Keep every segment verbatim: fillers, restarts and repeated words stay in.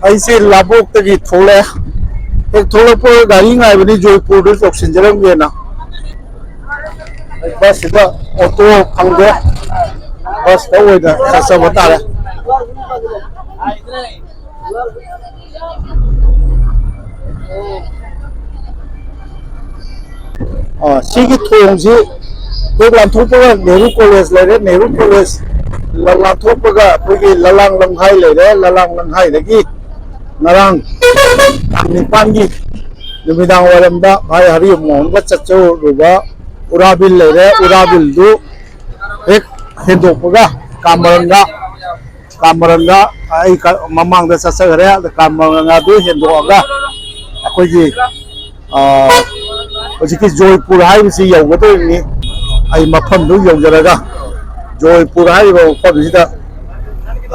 ꯑꯩꯁꯦ ꯂꯥꯕꯣꯛꯇꯒꯤ ꯊꯣꯛꯂꯛꯑꯦ꯫ ꯍꯦꯛ ꯊꯣꯛꯂꯛꯄ ꯒꯥꯔꯤ ꯉꯥꯏꯕꯅꯤ, ꯖꯣꯏꯄꯨꯔꯗ ꯌꯧꯁꯤꯟꯖꯔꯝꯒꯦꯅ꯫ ꯕꯁꯁꯤꯗ ꯑꯣꯇꯣ ꯐꯪꯗꯦ, ꯕꯁꯇ ꯑꯣꯏꯅ ꯆꯠꯆꯕ ꯇꯥꯔꯦ꯫ ꯑ, ꯁꯤꯒꯤ ꯊꯣꯡꯁꯤ ꯍꯦꯛ ꯂꯥꯟꯊꯣꯛꯄꯒ ꯅꯦꯍꯔꯨ ꯀꯣꯂꯦꯖ ꯂꯩꯔꯦ, ꯅꯦꯍꯔꯨ ꯀꯣꯂꯦꯖ ꯂ-, ꯂꯥꯟꯊꯣꯛꯄꯒ ꯑꯩꯈꯣꯏꯒꯤ ꯂꯂꯥꯡ ꯂꯝꯍꯥꯏ ꯂꯩꯔꯦ, ꯂꯂꯥꯡ ꯂꯝꯍꯥꯏꯗꯒꯤ ꯉꯔꯥꯡ ꯇꯥꯡ ꯅꯤꯄꯥꯟꯒꯤ ꯅꯨꯃꯤꯗꯥꯡ ꯋꯥꯏꯔꯝꯗ ꯚꯥꯏ ꯍꯔꯤ ꯃꯣꯍꯟꯒ ꯆꯠꯆꯔꯨꯕ ꯎꯔꯥꯕꯤꯜ ꯂꯩꯔꯦ, ꯎꯔꯥꯕꯤꯜꯗꯨ ꯍꯦꯛ ꯍꯦꯟꯗꯣꯛꯄꯒ ꯀꯥꯃꯔꯪꯒ, ꯀꯥꯃꯔꯪꯒ ꯑꯩ ꯀ-, ꯃꯃꯥꯡꯗ ꯆꯠꯆꯈ꯭ꯔꯦ꯫ ꯑꯗ ꯀꯥꯃꯔꯪꯒꯗꯨ ꯍꯦꯟꯗꯣꯛꯑꯒ ꯑꯩꯈꯣꯏꯒꯤ, ꯑ, ꯍꯧꯖꯤꯛꯀꯤ ꯖꯣꯏꯄꯨꯔ ꯍꯥꯏꯔꯤꯕꯁꯤ ꯌꯧꯒꯗꯧꯔꯤꯕꯅꯤ꯫ ꯑꯩ ꯃꯐꯝꯗꯨ ꯌꯧꯖꯔꯒ ꯖꯣꯏꯄꯨꯔ ꯍꯥꯏꯔꯤꯕ ꯃꯐꯝꯁꯤꯗ,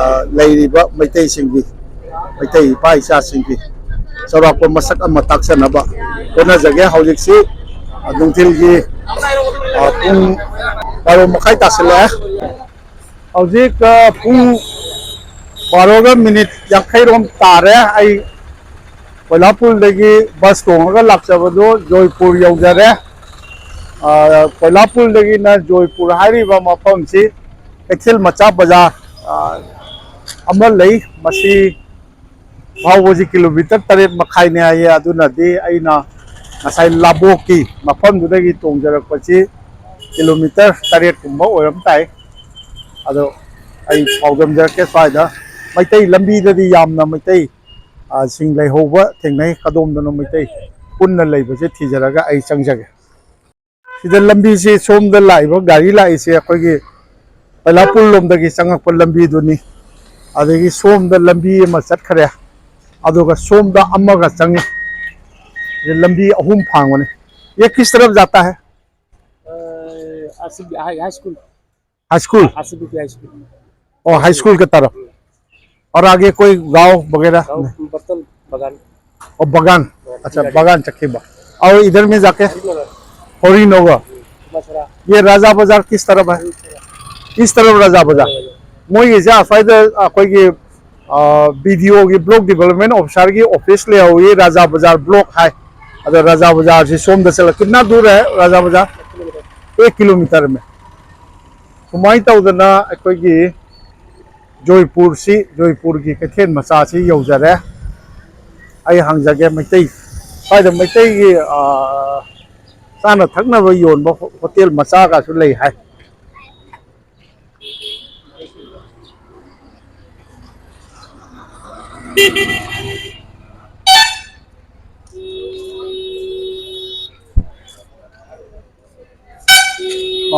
ꯑ, ꯂꯩꯔꯤꯕ ꯃꯩꯇꯩꯁꯤꯡꯒꯤ, ꯃꯩꯇꯩ ꯏꯄꯥ ꯏꯆꯥꯁꯤꯡꯒꯤ ꯆꯥꯎꯔꯥꯛꯄ ꯃꯁꯛ ꯑꯃ ꯇꯥꯛꯆꯅꯕ ꯍꯣꯠꯅꯖꯒꯦ꯫ ꯍꯧꯖꯤꯛꯁꯤ, ꯑ, ꯅꯨꯡꯊꯤꯜꯒꯤ, ꯑ, ꯄꯨꯡ ꯕꯥꯔꯣ ꯃꯈꯥꯏ ꯇꯥꯁꯤꯜꯂꯛꯑꯦ꯫ ꯍꯧꯖꯤꯛ, ꯑ, ꯄꯨꯡ ꯕꯥꯔꯣꯒ ꯃꯤꯅꯤꯠ ꯌꯥꯡꯈꯩ ꯔꯣꯝ ꯇꯥꯔꯦ꯫ ꯑꯩ ꯀꯣꯏꯂꯥꯄꯨꯔꯗꯒꯤ ꯕꯁ ꯇꯣꯡꯉꯒ ꯂꯥꯛꯆꯕꯗꯨ ꯖꯣꯏꯄꯨꯔ ꯌꯧꯖꯔꯦ꯫ ꯑ, ꯀꯣꯏꯂꯥꯄꯨꯔꯗꯒꯤꯅ ꯖꯣꯏꯄꯨꯔ ꯍꯥꯏꯔꯤꯕ ꯃꯐꯝꯁꯤ ꯀꯩꯊꯦꯜ ꯃꯆꯥ ꯕꯖꯥꯔ, ꯑ, ꯑꯃ ꯂꯩ꯫ ꯃꯁꯤ ꯐꯥꯎꯕꯁꯤ ꯀꯤꯂꯣꯃꯤꯇꯔ ꯇꯔꯦꯠ ꯃꯈꯥꯏꯅꯦ ꯍꯥꯏꯌꯦ꯫ ꯑꯗꯨꯅꯗꯤ ꯑꯩꯅ ꯉꯁꯥꯏ ꯂꯥꯕꯣꯛꯀꯤ ꯃꯐꯝꯗꯨꯗꯒꯤ ꯇꯣꯡꯖꯔꯛꯄꯁꯤ ꯀꯤꯂꯣꯃꯤꯇꯔ ꯇꯔꯦꯠꯀꯨꯝꯕ ꯑꯣꯏꯔꯝ ꯇꯥꯏ꯫ ꯑꯗꯣ ꯑꯩ ꯄꯥꯎꯗꯝꯖꯔꯛꯀꯦ ꯁ꯭ꯋꯥꯏꯗ꯫ ꯃꯩꯇꯩ ꯂꯝꯕꯤꯗꯗꯤ ꯌꯥꯝꯅ ꯃꯩꯇꯩ, ꯑ, ꯁꯤꯡ ꯂꯩꯍꯧꯕ ꯊꯦꯡꯅꯩ꯫ ꯀꯗꯣꯝꯗꯅꯣ ꯃꯩꯇꯩ ꯄꯨꯟꯅ ꯂꯩꯕꯁꯦ ꯊꯤꯖꯔꯒ ꯑꯩ ꯆꯪꯖꯒꯦ꯫ ꯁꯤꯗ ꯂꯝꯕꯤꯁꯤ, ꯁꯣꯝꯗ ꯂꯥꯛꯏꯕ ꯒꯥꯔꯤ ꯂꯥꯛꯏꯁꯦ ꯑꯩꯈꯣꯏꯒꯤ ꯀꯣꯏꯂꯥꯄꯨꯔ ꯂꯣꯝꯗꯒꯤ ꯆꯪꯉꯛꯄ ꯂꯝꯕꯤꯗꯨꯅꯤ꯫ ꯑꯗꯒꯤ ꯁꯣꯝꯗ ꯂꯝꯕꯤ ꯑꯃ ꯆꯠꯈ꯭ꯔꯦ, ꯑꯗꯨꯒ ꯁꯣꯝꯗ ꯑꯃꯒ ꯆꯪꯉꯤ꯫ ꯁꯤꯗ ꯂꯝꯕꯤ ꯑꯍꯨꯝ ꯐꯥꯡꯕꯅꯤ꯫ ये किस तरफ जाता है? अ, Asif high, high school. High school? Asif high school. ओ, हाई स्कूल की तरफ। और आगे कोई गांव वगैरह? गांव बर्तल बगान। और बगान। अच्छा, बगान चक्की बा। और इधर में जाके हरिनगर। ये राजा बाजार किस तरफ है? इस तरफ राजा बाजार। ꯃꯣꯏꯒꯤꯁꯦ ꯑꯁ꯭ꯋꯥꯏꯗ ꯑꯩꯈꯣꯏꯒꯤ ꯕꯤ ꯗꯤ ꯑꯣꯒꯤ, ꯕ꯭ꯂꯣꯛ ꯗꯤꯕꯂꯞꯃꯦꯟ ꯑꯣꯐꯤꯁꯥꯔꯒꯤ ꯑꯣꯐꯤꯁ ꯂꯩꯍꯧꯋꯤ, ꯔꯥꯖꯥ ꯕꯖꯥꯔ ꯕ꯭ꯂꯣꯛ ꯍꯥꯏ꯫ ꯑꯗꯣ ꯔꯥꯖꯥ ꯕꯖꯥꯔꯁꯤ ꯁꯣꯝꯗ ꯆꯠꯂ, ꯀꯤꯇꯅꯥ ꯗꯨꯔ ꯍꯥꯏ ꯔꯥꯖꯥ ꯕꯖꯥꯔ? ꯑꯦꯛ ꯀꯤꯂꯣꯃꯤꯇꯔ ꯃꯦ꯫ ꯁꯨꯃꯥꯏꯅ ꯇꯧꯗꯅ ꯑꯩꯈꯣꯏꯒꯤ ꯖꯣꯏꯄꯨꯔꯁꯤ, ꯖꯣꯏꯄꯨꯔꯒꯤ ꯀꯩꯊꯦꯜ ꯃꯆꯥꯁꯤ ꯌꯧꯖꯔꯦ꯫ ꯑꯩ ꯍꯪꯖꯒꯦ, ꯃꯩꯇꯩ, ꯁ꯭ꯋꯥꯏꯗ ꯃꯩꯇꯩꯒꯤ, ꯑꯥ, ꯆꯥꯅ ꯊꯛꯅꯕ ꯌꯣꯟꯕ ꯍꯣ-, ꯍꯣꯇꯦꯜ ꯃꯆꯥꯒꯁꯨ ꯂꯩ ꯍꯥꯏ꯫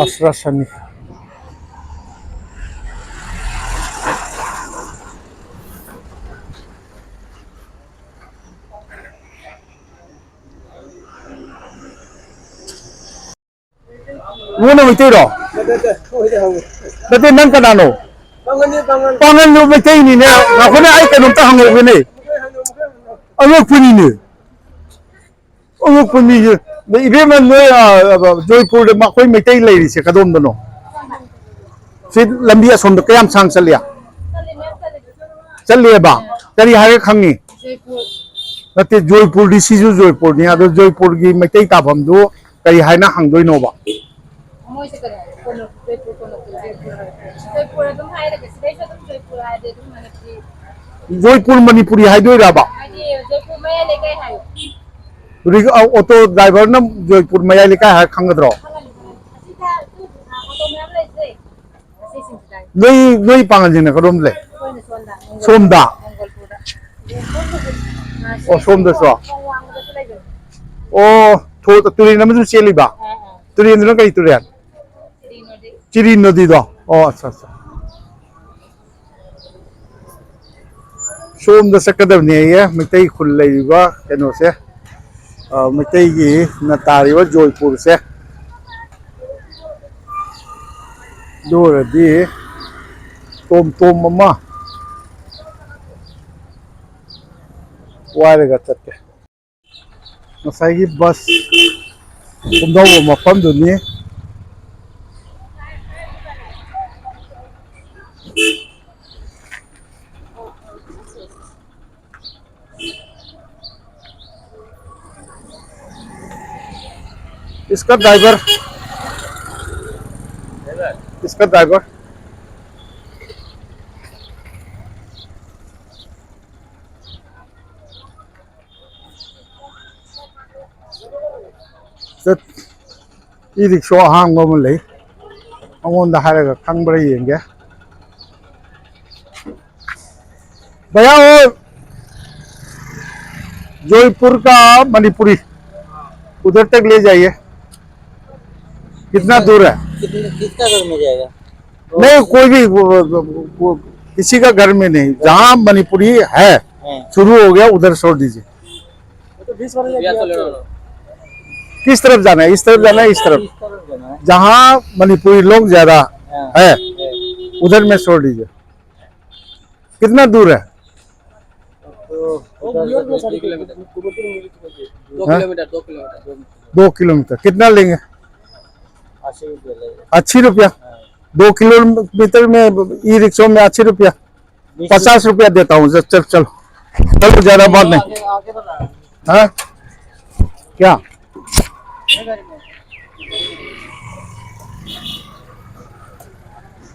ꯑꯁ, ꯔꯁꯅꯤ꯫ ꯅꯪꯅ ꯃꯩꯇꯩꯔꯣ? ꯅꯠꯇꯦ, ꯅꯠꯇꯦ, ꯑꯩꯈꯣꯏꯗꯤ ꯍꯪꯉꯤ꯫ ꯅꯠꯇꯦ, ꯅꯪ ꯀꯅꯥꯅꯣ? ꯄꯥꯡꯒꯜꯅꯤ, ꯄꯥꯡꯒꯜ꯫ ꯄꯥꯡꯒꯜꯗꯣ ꯃꯩꯇꯩꯅꯤꯅꯦ꯫ ꯉꯥꯏꯈꯣꯅꯦ, ꯑꯩ ꯀꯩꯅꯣꯝꯇ ꯍꯪꯍꯧꯒꯦꯅꯦ꯫ ꯑꯉꯛꯄꯅꯤꯅꯦ꯫ ꯑꯉꯛꯄ ꯃꯤꯁꯦ꯫ ꯑꯗ ꯏꯕꯦꯝꯃ, ꯅꯣꯏ, ꯑ, ꯑ, ꯖꯣꯏꯄꯨꯔꯗ ꯑꯩꯈꯣꯏ ꯃꯩꯇꯩ ꯂꯩꯔꯤꯁꯦ ꯀꯗꯣꯝꯗꯅꯣ? ꯁꯤ ꯂꯝꯕꯤ ꯑꯁꯣꯝꯗ ꯀꯌꯥꯝ ꯁꯥꯡ ꯆꯠꯂꯤ? ꯆꯠꯂꯤꯑꯕ? ꯀꯔꯤ ꯍꯥꯏꯔ ꯈꯪꯉꯤ? ꯅꯠꯇꯦ, ꯖꯣꯏꯄꯨꯔꯗꯤ, ꯁꯤꯁꯨ ꯖꯣꯏꯄꯨꯔꯅꯤ꯫ ꯑꯗꯣ ꯖꯣꯏꯄꯨꯔꯒꯤ ꯃꯩꯇꯩ ꯇꯥꯐꯝꯗꯨ ꯀꯔꯤ ꯍꯥꯏꯅ ꯍꯪꯗꯣꯏꯅꯣꯕ? ꯃꯣꯏꯁꯦ ꯀꯩꯅꯣ ꯍꯥꯏ, ꯀꯣꯅꯨꯡ, ꯖꯣꯏꯄꯨꯔ ꯀꯣꯅꯨꯡ, ꯖꯣꯏꯄꯨꯔ ꯍꯥꯏ꯫ ꯖꯣꯏꯄꯨꯔ ꯑꯗꯨꯝ ꯍꯥꯏꯔꯒꯦ, ꯁꯤꯗꯩꯁꯨ ꯑꯗꯨꯝ ꯖꯣꯏꯄꯨꯔ ꯍꯥꯏꯔꯗꯤ ꯑꯗꯨꯝ ꯃꯅꯤꯄꯨꯔꯤ꯫ ꯖꯣꯏꯄꯨꯔ ꯃꯅꯤꯄꯨꯔꯤ ꯍꯥꯏꯗꯣꯏꯔꯕ? ꯍꯥꯏꯗꯤ ꯖꯣꯏꯄꯨꯔ ꯃꯌꯥꯏ ꯂꯩꯀꯥꯏ ꯍꯥꯏꯌꯣ꯫ ꯍꯧꯖꯤꯛ ꯑꯣꯇꯣ ꯗ꯭ꯔꯥꯏꯚꯔꯅ ꯖꯣꯏꯄꯨꯔ ꯃꯌꯥꯏ ꯂꯩꯀꯥꯏ ꯍꯥꯏꯔ ꯈꯪꯒꯗ꯭ꯔꯣ? ꯈꯪꯉꯅꯤ, ꯈꯪꯉꯅꯤ꯫ ꯑꯁꯤꯗ ꯑꯣꯇꯣ ꯃꯌꯥꯝ ꯂꯩꯁꯦ꯫ ꯅꯣꯏ, ꯅꯣꯏ ꯄꯥꯡꯒꯜꯁꯤꯡꯅ ꯀꯔꯣꯝ ꯂꯩ? ꯑꯩꯈꯣꯏꯅ ꯁꯣꯝꯗ, ꯁꯣꯝꯗ? ꯃꯪꯒꯣꯜꯄꯨꯔꯗ꯫ ꯑꯣ, ꯁꯣꯝꯗꯁꯨ? ꯊꯣꯡ ꯋꯥꯡꯃꯗꯁꯨ ꯂꯩꯕꯅꯦ꯫ ꯑꯣ, ꯊꯣ-, ꯇꯨꯔꯦꯟ ꯑꯃꯁꯨ ꯆꯦꯜꯂꯤꯕ? ꯑꯥ, ꯑꯥ꯫ ꯇꯨꯔꯦꯟꯗꯨꯅ ꯀꯔꯤ ꯇꯨꯔꯦꯟ? ꯆꯤꯔꯤ ꯅꯣꯗꯤ꯫ ꯆꯤꯔꯤ ꯅꯣꯗꯤꯗꯣ? ꯑꯣ, ꯑꯠꯆꯥ, ꯑꯠꯆꯥ꯫ ꯁꯣꯝꯗ ꯆꯠꯀꯗꯕꯅꯦꯌꯦ, ꯃꯩꯇꯩ ꯈꯨꯜ ꯂꯩꯔꯤꯕ ꯀꯩꯅꯣꯁꯦ, ꯑ, ꯃꯩꯇꯩꯒꯤꯅ ꯇꯥꯔꯤꯕ ꯖꯣꯏꯄꯨꯔꯁꯦ꯫ ꯑꯗꯨ ꯑꯣꯏꯔꯗꯤ ꯇꯣꯝ ꯇꯣꯝ ꯑꯃ ꯋꯥꯏꯔꯒ ꯆꯠꯀꯦ꯫ ꯉꯁꯥꯏꯒꯤ ꯕꯁ ꯀꯨꯝꯗꯧꯕ ꯃꯐꯝꯗꯨꯅꯤ꯫ इसका ड्राइवर, इसका ड्राइवर। ꯆꯠ-, ꯏ ꯔꯤꯛꯁꯣ ꯑꯍꯥꯡꯕ ꯑꯃ ꯂꯩ꯫ ꯃꯉꯣꯟꯗ ꯍꯥꯏꯔꯒ ꯈꯪꯕ꯭ꯔꯥ ꯌꯦꯡꯒꯦ꯫ भैया, वो जोधपुर का मणिपुरी उधर तक ले जाइए। कितना दूर है? कितने, किसका घर में जाएगा? नहीं, कोई भी, वो, वो, वो, किसी का घर में नहीं, जहाँ मणिपुरी है, हाँ। शुरू हो गया, उधर छोड़ दीजिए। वो तो बीस वाला भैया, चलो। किस तरफ जाना है? इस तरफ जाना है, इस तरफ? इस तरफ जाना है। जहाँ मणिपुरी लोग ज्यादा हाँ। है, हाँ। उधर में छोड़ दीजिए। कितना दूर है? तो वो उधर से दो किलोमीटर। दो हाँ? किलोमीटर, दो किलोमीटर। दो किलोमीटर। कितना लेंगे? अस्सी रुपया लगेगा। अस्सी रुपया? हाँ। दो किलोमीटर में ई रिक्शा में अस्सी रुपया? बीस पचास रुपया देता हूँ। चल, चल, चलो। चलो, ज्यादा बात नहीं। आगे, आगे बढ़ा। हाँ? क्या?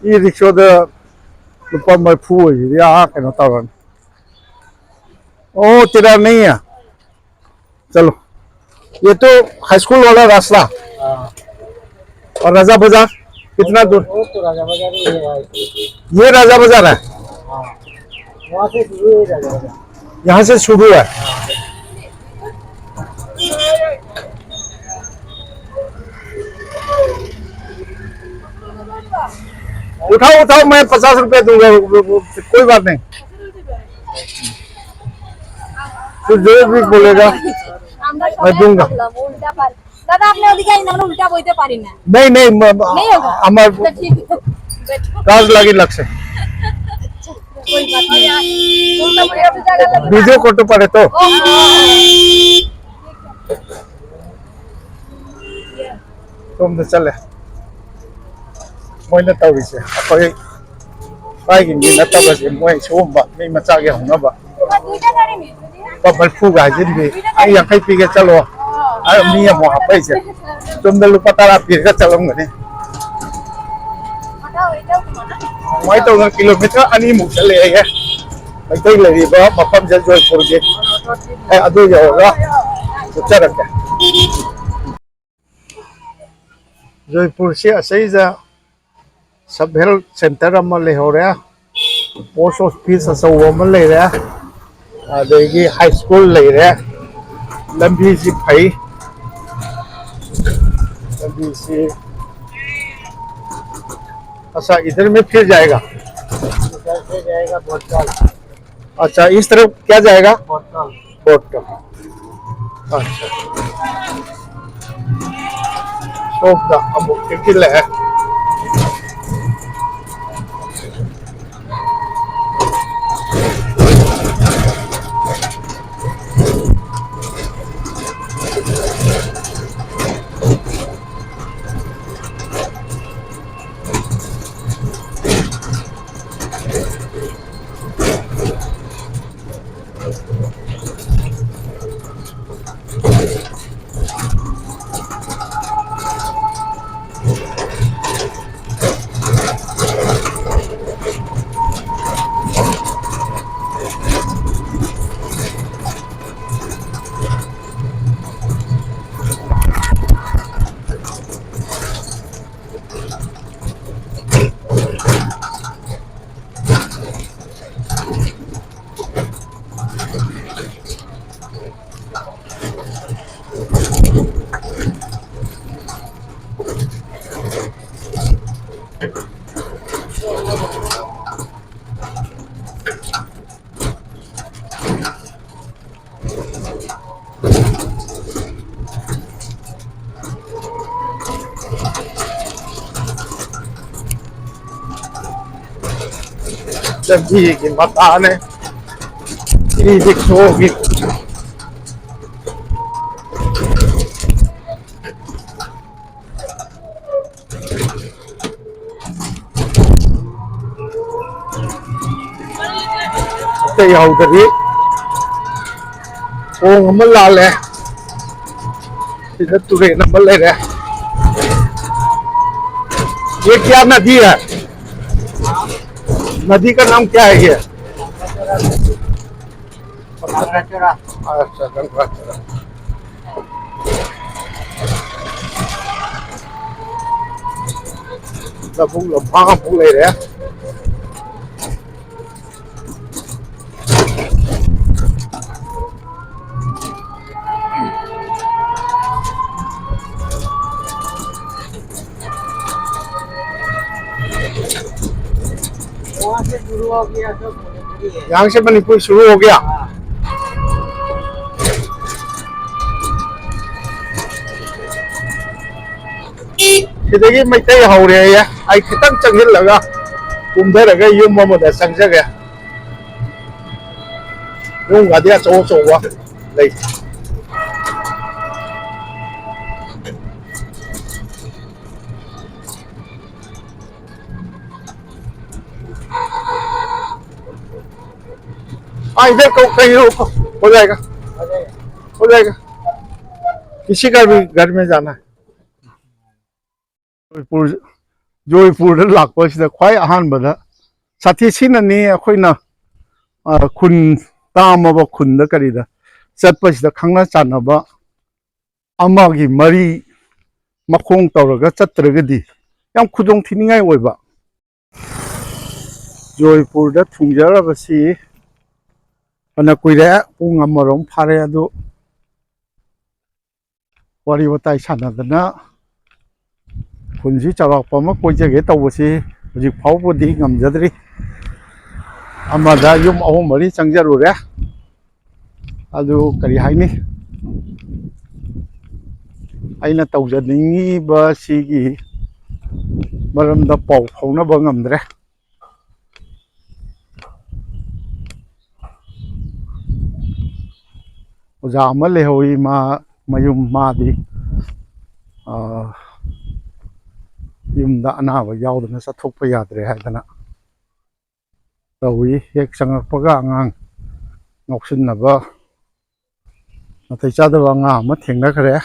ये रिक्शा तो ऊपर में फू हुई है, यहाँ के ना तावन। ओ, तेरा नहीं है। चलो, ये तो हाई स्कूल वाला रास्ता। हाँ। और राजा बाजार कितना दूर? वो तो राजा बाजार ही है भाई। ये राजा बाजार है? हाँ। वहाँ से शुरू है राजा बाजार। यहाँ से शुरू है। उठाओ, उठाओ, मैं पचास रुपया दूंगा, वो, वो, वो, कोई बात नहीं। तू जो भी बोलेगा, मैं दूंगा। দাদা, আপনি ওদিকে আইন, আমরা উল্টা বইতে পারি না। नहीं, नहीं, म-, म-, নেই ওটা? আমার আচ্ছা, ঠিক আছে। কাজ লাগে লাগছে। कोई बात नहीं यार। तुम तो भैया पूजा का तो वीडियो फोटो पड़े तो। ओ, हाँ। ꯁꯣꯝꯗ ꯆꯠꯂꯦ꯫ ꯃꯣꯏꯅ ꯇꯧꯔꯤꯁꯦ ꯑꯩꯈꯣꯏ ꯁ꯭ꯋꯥꯏꯒꯤ ꯃꯤ ꯅꯠꯇꯕꯁꯦ, ꯃꯣꯏ ꯁꯤꯒꯨꯝꯕ ꯃꯤ ꯃꯆꯥꯒꯤ ꯍꯧꯅꯕ ꯂꯨꯄꯥ ꯃꯔꯤꯐꯨꯒ ꯍꯥꯏꯖꯤꯟꯕꯤ꯫ "ꯑꯩ ꯌꯥꯡꯈꯩ ꯄꯤꯒꯦ, ꯆꯠꯂꯣ" ꯍꯥꯏꯔ ꯃꯤ ꯑꯃꯨꯛ ꯍꯥꯞꯄꯛꯏꯁꯦ꯫ ꯆꯨꯝꯅ ꯂꯨꯄꯥ ꯇꯔꯥ ꯄꯤꯔꯒ ꯆꯠꯂꯝꯒꯅꯤ꯫ ꯁꯨꯃꯥꯏꯅ ꯇꯧꯗꯅ ꯀꯤꯂꯣꯃꯤꯇꯔ ꯑꯅꯤꯃꯨꯛ ꯆꯠꯂꯦ ꯑꯩ꯫ ꯃꯩꯇꯩ ꯂꯩꯔꯤꯕ ꯃꯐꯝꯁꯦ ꯖꯣꯏꯄꯨꯔꯒꯤ꯫ ꯑꯦ, ꯑꯗꯨ ꯌꯧꯔꯒ ꯆꯠꯆꯔꯛꯀꯦ꯫ ꯖꯣꯏꯄꯨꯔꯁꯤ ꯑꯁꯤꯗ ꯁꯕ ꯍꯦꯜꯊ ꯁꯦꯟꯇꯔ ꯑꯃ ꯂꯩꯍꯧꯔꯦ, ꯄꯣꯁ ꯑꯣꯐꯤꯁ ꯑꯆꯧꯕ ꯑꯃ ꯂꯩꯔꯦ, ꯑꯗꯒꯤ ꯍꯥꯏ ꯁ꯭ꯀꯨꯜ ꯂꯩꯔꯦ, ꯂꯝꯕꯤꯁꯤ ꯐꯩ, ꯂꯝꯕꯤꯁꯤ꯫ अच्छा, इधर में फिर जाएगा। इधर से जाएगा भोटकल। अच्छा, इस तरफ क्या जाएगा? भोटकल। भोटकल। अच्छा। ꯁꯣꯝꯗ ꯑꯃꯨꯛ ꯆꯦꯛꯁꯤꯜꯂꯛꯑꯦ꯫ ꯂꯝꯕꯤꯒꯤ ꯃꯇꯥꯅꯦ꯫ ꯏ ꯔꯤꯛꯁꯣꯒꯤ꯫ ꯑꯇꯩ ꯌꯥꯎꯗꯕꯤ꯫ ꯊꯣꯡ ꯑꯃ ꯂꯥꯜꯂꯦ꯫ ꯁꯤꯗ ꯇꯨꯔꯦꯟ ꯑꯃ ꯂꯩꯔꯦ꯫ ये क्या नदी है? नदी का नाम क्या है ये? अच्छा, गंगाचरा। ꯂꯧꯕꯨꯛ ꯂꯝꯍꯥꯡ ꯑꯃꯨꯛ ꯂꯩꯔꯦ꯫ वहाँ से शुरू हो गया तो भोजपुरी है। यहाँ से मणिपुर शुरू हो गया। हाँ। ꯁꯤꯗꯒꯤ ꯃꯩꯇꯩ ꯍꯧꯔꯦꯌꯦ꯫ ꯑꯩ ꯈꯤꯇꯪ ꯆꯪꯁꯤꯜꯂꯒ ꯀꯨꯝꯊꯔꯒ ꯌꯨꯝ ꯑꯃꯗ ꯆꯪꯖꯒꯦ꯫ ꯌꯨꯝꯒꯗꯤ ꯑꯆꯧ ꯑꯆꯧꯕ ꯂꯩ꯫ हाँ, इधर को, कहीं रुको, हो जाएगा, हो जाएगा। किसी का भी घर में जाना है। ꯖꯣꯏꯄꯨꯔ, ꯖꯣꯏꯄꯨꯔꯗ ꯂꯥꯛꯄꯁꯤꯗ ꯈ꯭ꯋꯥꯏ ꯑꯍꯥꯟꯕꯗ ꯁꯥꯊꯤ ꯁꯤꯅꯅꯤ ꯑꯩꯈꯣꯏꯅ, ꯑ, ꯈꯨꯟ ꯇꯥꯝꯃꯕ ꯈꯨꯟꯗ ꯀꯔꯤꯗ ꯆꯠꯄꯁꯤꯗ ꯈꯪꯅ ꯆꯥꯟꯅꯕ ꯑꯃꯒꯤ ꯃꯔꯤ ꯃꯈꯣꯡ ꯇꯧꯔꯒ ꯆꯠꯇ꯭ꯔꯒꯗꯤ ꯌꯥꯝ ꯈꯨꯗꯣꯡ ꯊꯤꯅꯤꯡꯉꯥꯏ ꯑꯣꯏꯕ꯫ ꯖꯣꯏꯄꯨꯔꯗ ꯊꯨꯡꯖꯔꯕꯁꯤ ꯐꯅ ꯀꯨꯏꯔꯦ, ꯄꯨꯡ ꯑꯃꯔꯣꯝ ꯐꯥꯔꯦ꯫ ꯑꯗꯨ ꯋꯥꯔꯤ ꯋꯥꯇꯥꯏ ꯁꯥꯟꯅꯗꯅ ꯈꯨꯟꯁꯤ ꯆꯥꯎꯔꯥꯛꯄ ꯑꯃ ꯀꯣꯏꯖꯒꯦ ꯇꯧꯕꯁꯤ ꯍꯧꯖꯤꯛ ꯐꯥꯎꯕꯗꯤ ꯉꯝꯖꯗ꯭ꯔꯤ꯫ ꯑꯃꯗ ꯌꯨꯝ ꯑꯍꯨꯝ ꯃꯔꯤ ꯆꯪꯖꯔꯨꯔꯦ꯫ ꯑꯗꯨ ꯀꯔꯤ ꯍꯥꯏꯅꯤ? ꯑꯩꯅ ꯇꯧꯖꯅꯤꯡꯉꯤꯕ ꯁꯤꯒꯤ ꯃꯔꯝꯗ ꯄꯥꯎ ꯐꯥꯎꯅꯕ ꯉꯝꯗ꯭ꯔꯦ꯫ ꯑꯣꯖꯥ ꯑꯃ ꯂꯩꯍꯧꯋꯤ, ꯃꯥ ꯃꯌꯨꯝ, ꯃꯥꯗꯤ, ꯑ, ꯌꯨꯝꯗ ꯑꯅꯥꯕ ꯌꯥꯎꯗꯅ ꯆꯠꯊꯣꯛꯄ ꯌꯥꯗ꯭ꯔꯦ ꯍꯥꯏꯗꯅ ꯇꯧꯏ꯫ ꯍꯦꯛ ꯆꯪꯉꯛꯄꯒ ꯑꯉꯥꯡ ꯉꯥꯎꯁꯤꯟꯅꯕ, ꯅꯥꯇꯩ ꯆꯥꯗꯕ ꯑꯉꯥꯡ ꯑꯃ ꯊꯦꯡꯅꯈ꯭ꯔꯦ꯫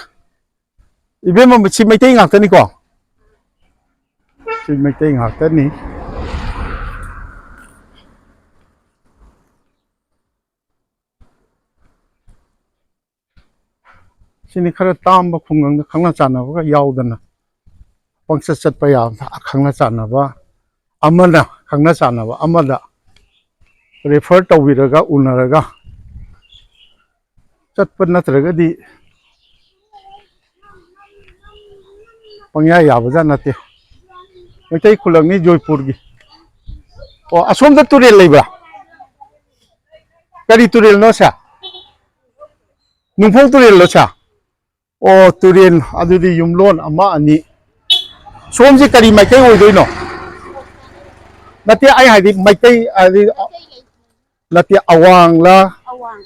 ꯏꯕꯦꯝꯃ, ꯁꯤ ꯃꯩꯇꯩ ꯉꯥꯛꯇꯅꯤꯀꯣ? ꯁꯤ ꯃꯩꯇꯩ ꯉꯥꯛꯇꯅꯤ꯫ ꯁꯤꯅꯤ ꯈꯔ ꯇꯥꯝꯕ ꯈꯨꯡꯒꯪꯗ ꯈꯪꯅ ꯆꯥꯟꯅꯕꯒ ꯌꯥꯎꯗꯅ ꯄꯪꯆꯠ ꯆꯠꯄ ꯌꯥꯕ, ꯈꯪꯅ ꯆꯥꯟꯅꯕ ꯑꯃꯅ ꯈꯪꯅ ꯆꯥꯟꯅꯕ ꯑꯃꯗ refer ꯇꯧꯕꯤꯔꯒ ꯎꯅꯔꯒ ꯆꯠꯄ ꯅꯠꯇ꯭ꯔꯒꯗꯤ ꯄꯪꯌꯥ ꯌꯥꯕꯖꯥꯠ ꯅꯠꯇꯦ꯫ ꯃꯩꯇꯩ ꯈꯨꯂꯪꯅꯤ ꯖꯣꯏꯄꯨꯔꯒꯤ꯫ ꯑꯣ, ꯑꯁꯣꯝꯗ ꯇꯨꯔꯦꯜ ꯂꯩꯕ꯭ꯔꯥ? ꯀꯔꯤ ꯇꯨꯔꯦꯜꯅꯣ ꯁꯦ? ꯅꯨꯡꯐꯧ ꯇꯨꯔꯦꯜꯂꯣ ꯁꯦ? ꯑꯣ, ꯇꯨꯔꯦꯜ ꯑꯗꯨꯗꯤ ꯌꯨꯝꯂꯣꯟ ꯑꯃ, ꯑꯅꯤ꯫ ꯁꯣꯝꯁꯦ ꯀꯔꯤ ꯃꯥꯏꯀꯩ ꯑꯣꯏꯗꯣꯏꯅꯣ? ꯅꯠꯇꯦ, ꯑꯩ ꯍꯥꯏꯗꯤ ꯃꯩꯇꯩ, ꯍꯥꯏꯗꯤ, ꯅꯠꯇꯦ, ꯑꯋꯥꯡꯂ? ꯑꯋꯥꯡ꯫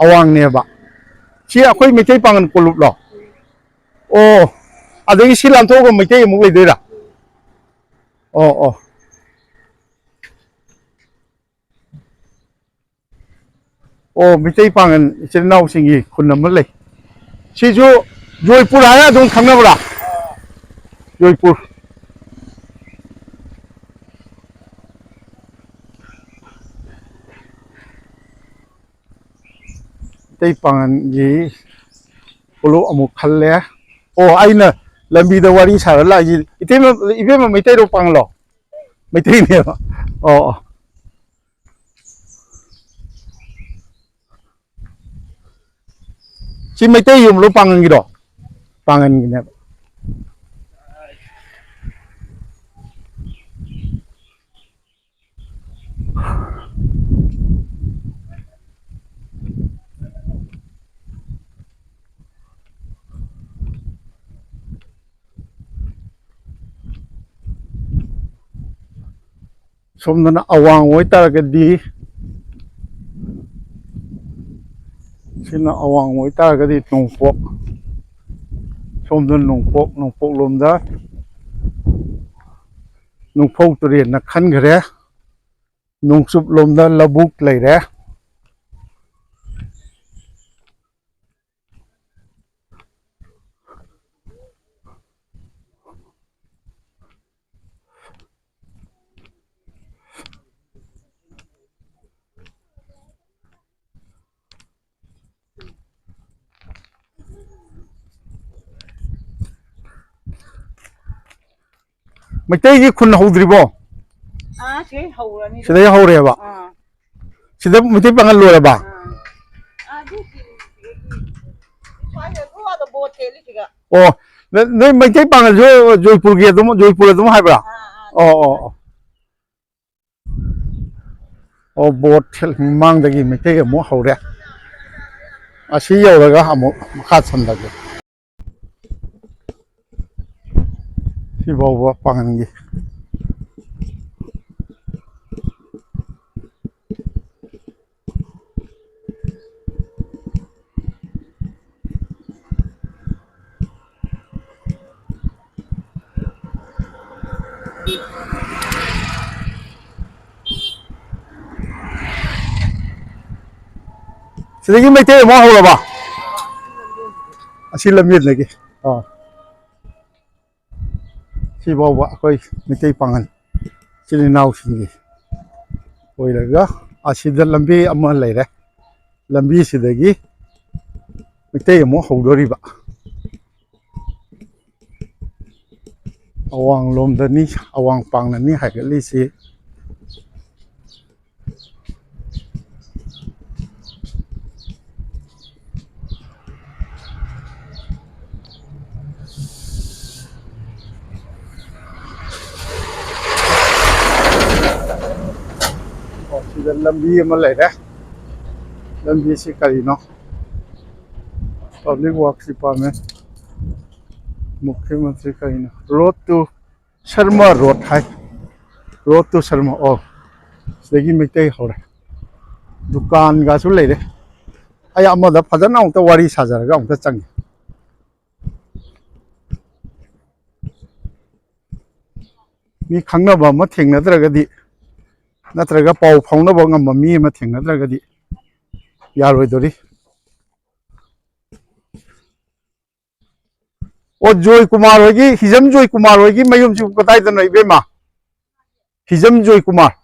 ꯑꯋꯥꯡꯅꯦꯕ꯫ ꯁꯤ ꯑꯩꯈꯣꯏ ꯃꯩꯇꯩ ꯄꯥꯉꯟ ꯀꯣꯂꯨꯞꯂꯣ? ꯑꯣ, ꯑꯗꯒꯤ ꯁꯤ ꯂꯥꯟꯊꯣꯛꯑꯒ ꯃꯩꯇꯩ ꯑꯃꯨꯛ ꯂꯩꯗꯣꯏꯔꯥ? ꯑꯣ, ꯑꯣ꯫ ꯑꯣ, ꯃꯩꯇꯩ ꯄꯥꯉꯟ ꯏꯆꯤꯜ ꯏꯅꯥꯎꯁꯤꯡꯒꯤ ꯈꯨꯟ ꯑꯃ ꯂꯩ꯫ ꯁꯤꯁꯨ ꯖꯣꯏꯄꯨꯔ ꯍꯥꯏꯔ ꯑꯗꯨꯝ ꯈꯪꯅꯕ꯭ꯔꯥ? ꯖꯣꯏꯄꯨꯔ꯫ ꯃꯩꯇꯩ ꯄꯥꯉꯟꯒꯤ ꯀꯣꯂꯨꯞ ꯑꯃꯨꯛ ꯈꯜꯂꯦ꯫ ꯑꯣ, ꯑꯩꯅ ꯂꯝꯕꯤꯗ ꯋꯥꯔꯤ ꯁꯥꯔ ꯂꯥꯛꯏꯁꯤ꯫ ꯏꯇꯩꯃ, ꯏꯕꯦꯝꯃ ꯃꯩꯇꯩꯔꯣ ꯄꯥꯉꯜꯂꯣ? ꯃꯩꯇꯩꯅꯦꯕ꯫ ꯑꯣ, ꯑꯣ꯫ ꯁꯤ ꯃꯩꯇꯩ ꯌꯨꯝꯂꯣ ꯄꯥꯉꯟꯒꯤꯔꯣ? ꯄꯥꯉꯟꯒꯤꯅꯦꯕ꯫ ꯁꯣꯝꯗꯅ ꯑꯋꯥꯡ ꯑꯣꯏꯇꯥꯔꯒꯗꯤ, ꯁꯤꯅ ꯑꯋꯥꯡ ꯑꯣꯏꯇꯥꯔꯒꯗꯤ ꯅꯣꯡꯄꯣꯛ, ꯁꯣꯝꯗ ꯅꯣꯡꯄꯣꯛ, ꯅꯣꯡꯄꯣꯛ ꯂꯣꯝꯗ ꯅꯣꯡꯐꯧ ꯇꯨꯔꯦꯜꯅ ꯈꯟꯈ꯭ꯔꯦ꯫ ꯅꯣꯡꯆꯨꯞ ꯂꯣꯝꯗ ꯂꯧꯕꯨꯛ ꯂꯩꯔꯦ꯫ ꯃꯩꯇꯩꯒꯤ ꯈꯨꯟ ꯍꯧꯗ꯭ꯔꯤꯕꯣ? ꯑꯥ, ꯁꯤꯗꯩ ꯍꯧꯔꯅꯤ꯫ ꯁꯤꯗꯩ ꯍꯧꯔꯦꯕ? ꯑꯥ꯫ ꯁꯤꯗ ꯃꯩꯇꯩ ꯄꯥꯉꯜ ꯂꯣꯏꯔꯕ? ꯑꯥ꯫ ꯑꯥ, ꯑꯗꯨ ꯁꯤ-, ꯁ꯭ꯋꯥꯏꯗ ꯑꯗꯨ ꯑꯥꯗ ꯕꯣꯠ ꯊꯦꯠꯂꯤꯁꯤꯒ꯫ ꯑꯣ, ꯅ-, ꯅꯣꯏ ꯃꯩꯇꯩ ꯄꯥꯉꯜꯁꯨ ꯖꯣꯏꯄꯨꯔꯒꯤ ꯑꯗꯨꯝ, ꯖꯣꯏꯄꯨꯔ ꯑꯗꯨꯝ ꯍꯥꯏꯕ꯭ꯔꯥ? ꯑꯥ, ꯑꯥ, ꯑꯣ, ꯑꯣ, ꯑꯣ꯫ ꯑꯣ, ꯕꯣꯠ ꯊꯦꯠ-, ꯃꯃꯥꯡꯗꯒꯤ ꯃꯩꯇꯩ ꯑꯃꯨꯛ ꯍꯧꯔꯦ꯫ ꯑꯁꯤ ꯌꯧꯔꯒ ꯑꯃꯨꯛ ꯃꯈꯥ ꯁꯝꯊꯒꯦ꯫ ꯁꯤꯐꯥꯎꯕ ꯄꯥꯡꯒꯟꯒꯤ꯫ ꯁꯤꯗꯒꯤ ꯃꯩꯇꯩ ꯑꯃꯨꯛ ꯍꯧꯔꯕ? ꯑꯁꯤ ꯂꯝꯕꯦꯟꯗꯒꯤ꯫ ꯑꯥ꯫ ꯁꯤꯐꯥꯎꯕ ꯑꯩꯈꯣꯏ ꯃꯩꯇꯩ ꯄꯥꯉꯜ ꯏꯆꯤꯜ ꯏꯅꯥꯎꯁꯤꯡꯒꯤ ꯑꯣꯏꯔꯒ ꯑꯁꯤꯗ ꯂꯝꯕꯤ ꯑꯃ ꯂꯩꯔꯦ꯫ ꯂꯝꯕꯤꯁꯤꯗꯒꯤ ꯃꯩꯇꯩ ꯑꯃꯨꯛ ꯍꯧꯗꯣꯔꯤꯕ꯫ ꯑꯋꯥꯡꯂꯣꯝꯗꯅꯤ, ꯑꯋꯥꯡ ꯄꯥꯡꯅꯅꯤ ꯍꯥꯏꯒꯠꯂꯤꯁꯤ꯫ ꯑꯣ, ꯁꯤꯗ ꯂꯝꯕꯤ ꯑꯃ ꯂꯩꯔꯦ꯫ ꯂꯝꯕꯤꯁꯤ ꯀꯔꯤꯅꯣ? Public Works Department, ꯃꯨꯈ꯭ꯌ ꯃꯟꯇ꯭ꯔꯤ ꯀꯔꯤꯅꯣ? Road to ꯁꯔꯃ ꯔꯣꯗ ꯍꯥꯏ꯫ Road to ꯁꯔꯃ, ꯑꯣ, ꯁꯤꯗꯒꯤ ꯃꯩꯇꯩ ꯍꯧꯔꯦ꯫ ꯗꯨꯀꯥꯟꯒꯁꯨ ꯂꯩꯔꯦ꯫ ꯑꯩ ꯑꯃꯗ ꯐꯖꯅ ꯑꯃꯨꯛꯇ ꯋꯥꯔꯤ ꯁꯥꯖꯔꯒ ꯑꯃꯨꯛꯇ ꯆꯪꯒꯦ꯫ ꯃꯤ ꯈꯪꯅꯕ ꯑꯃ ꯊꯦꯡꯅꯗ꯭ꯔꯒꯗꯤ, ꯅꯠꯇ꯭ꯔꯒ ꯄꯥꯎ ꯐꯥꯎꯅꯕ ꯉꯝꯕ ꯃꯤ ꯑꯃ ꯊꯦꯡꯅꯗ꯭ꯔꯒꯗꯤ ꯌꯥꯔꯣꯏꯗꯣꯔꯤ꯫ ꯑꯣ, ꯖꯣꯏ ꯀꯨꯃꯥꯔ ꯍꯣꯏꯒꯤ, ꯍꯤꯖꯝ ꯖꯣꯏ ꯀꯨꯃꯥꯔ ꯍꯣꯏꯒꯤ ꯃꯌꯨꯝꯁꯤꯕꯨ ꯀꯗꯥꯏꯗꯅꯣ, ꯏꯕꯦꯝꯃ? ꯍꯤꯖꯝ ꯖꯣꯏ ꯀꯨꯃꯥꯔ꯫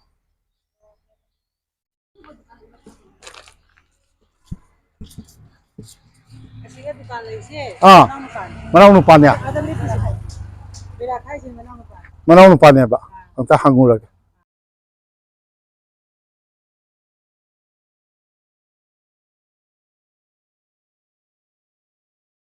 ꯑꯁꯤꯒ ꯗꯨꯀꯥꯟ ꯂꯩꯁꯦ ꯑꯥ꯫ ꯃꯅꯥꯎ ꯅꯨꯄꯥꯅꯦ꯫ ꯃꯅꯥꯎ ꯅꯨꯄꯥꯅꯦ? ꯑꯥꯗ ꯂꯦꯞꯄꯤꯁꯦ꯫ ꯕꯤꯔꯥ ꯈꯥꯏꯁꯦ ꯃꯅꯥꯎ ꯅꯨꯄꯥꯅꯦ꯫ ꯃꯅꯥꯎ ꯅꯨꯄꯥꯅꯦꯕ꯫ ꯑꯥ꯫ ꯑꯝꯇ ꯍꯪꯉꯨꯔꯒꯦ꯫